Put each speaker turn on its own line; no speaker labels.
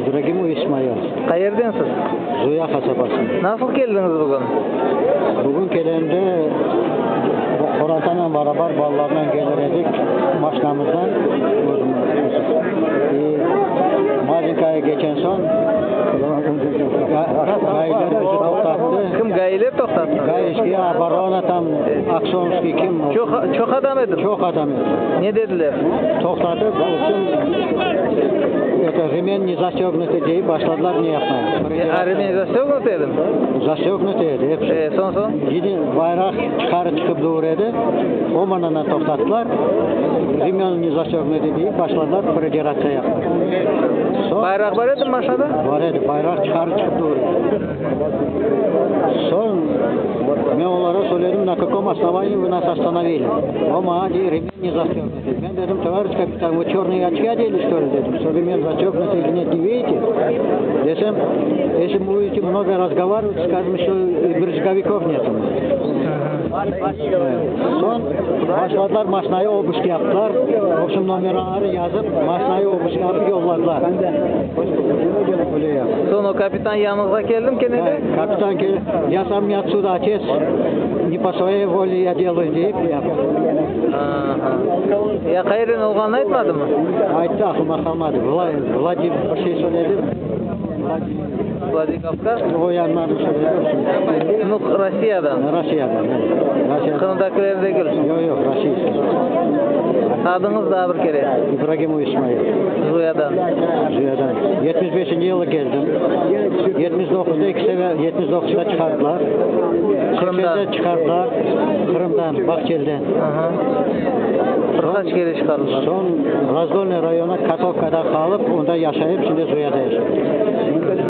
İbragimov İsmail.
Qayerdensiz?
Zuya qasabasından.
Nasıl keldiñiz bugün?
Bugün kelgende qorantanen beraber balalarnen kelir edik maşinamızdan özümiz. И Marinkağa keçken soñ GAİler bizi toqtattı.
Kim GAİler toqtattı?
ГАИшки, оборона там, Аксеновский kim?
Çoq, çoq adam edi.
Çoq adam edi.
Ne dediler?
Toqtatıp, в общем, это ремень не застегнутый deyip başladılar ne yapmaya.
А ремень застегнут edi mi?
Застегнутый edi, hepsi.
E, soñ soñ?
Yine bayraq çıqarı çıqıp dur edi. O manadan toqtattılar. Ремень не застегнутый deyip başladılar продираться yapmaya. Soñ
Bayraq bar edi mi maşinada?
bar edi, bayraq çıqarı çıqıp dur edi. Soñ men olarğa söyledim, на каком основании вы нас остановили? O maña dey, ремень не застегнутый. Men dedim, товарищ капитан, вы черные очки одели, что ли, dedim, что ремень застегнутый или нет, не видите? Desem, если будете много разговаривать, скажем, что и брызговиков нет. Soñ başladılar maşinayı обыск yaptılar. В общем, nomeraları yazıp, maşinayı обыск yapıp yolladılar. Öyle yaptı.
Soñ o kapitan yanıñızğa keldi mi kene de?
Капитан говорит, я сам не отсюда, отец, не по своей воле я делаю, deyip yaptı.
Aha. Ya qayerden olğanını aytmadı mı?
Ayttı, aqlıma qalmadı. Vladimir bir şey söyledi. Vladimir.
Vladikavkaz?
O yanlarını söyledi.
Ну, Rossiyadan.
Rossiyadan. Rossiyadan.
Qırımdakiler degil.
Yoq, yoq, российский.
Adıñız daa bir kere.
İbragimov İsmail.
Zuyadan.
Zuyadan. 75 yılı keldim. 79'da iki sefer 79'da çıkardılar.
Qırımdan.
80'de çıkardılar. Qırımdan, Bahçeli'den.
Aha. Bir qaç kere çıqardılar.
Soñ Раздольный rayonı Katovkada qalıp, onda yaşayıp, şimdi Zuyada yaşayım.